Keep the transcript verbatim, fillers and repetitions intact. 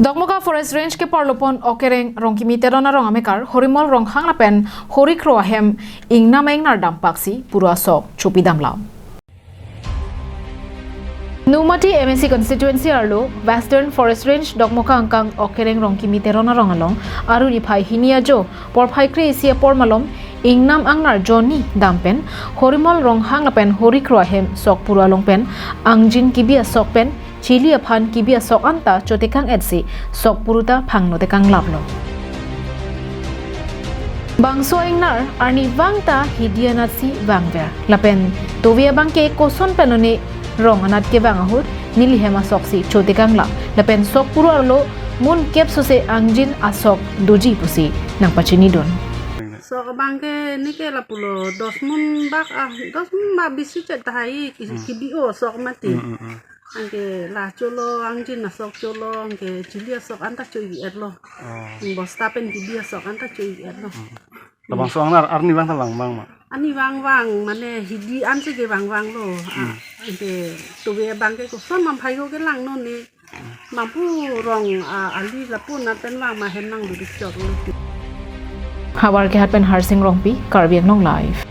Dokmoka Forest Range keparlopon Okereng Rongkimi Teron arong amekar Horimol Ronghang lapen Horikro ahem ingnam ingnar dampaksi puru asok chopidamlo. Nomati M A C constituency arlo Western Forest Range Dokmoka angkang Okereng Rongkimi Teron arong along aru niphai hini ajo porphai kre isi apor malom ingnam ingnar jonni dampen Horimol Ronghang lapen Horikro ahem sok puru along pen angjin kibi asok pen chili aphan kibi asok anta chotekang etsi sok puru ta phangno tekanglaplo. Bangso ingnar arnivang ta hidi anatsi vangver. Lapen tove abangke koson pen lone rong anat kevang ahut neli hem asoksi chotekanglap. Lapen sok puru arlo mun kep sose angjin asok doji pusi nangpachinidun. Sok abangke neke lapulo dos mun bak ah, dos mun bak bisi chet tahai ki- Hmm. kibi o sok mati. Hmm, hmm, hmm. Anke la cholo, angjin asok cholo, anke chili asok anta cho-i etlo. Oh. Bosta pen kibi asok anta cho-i etlo. Hmm. Labangso ingnar arnivang ta vangvang ma? Arnivang vang, mane hidi ansi kevangvanglo. Ah, Hmm. anke tove abangke koson mamphai ko kelang non ne. Mampu rong, ah, ali lapu anat pen vang ma hem nangdodikchotlo. Howraghat pen Harsing Rongpi, Karbi Anglong Live.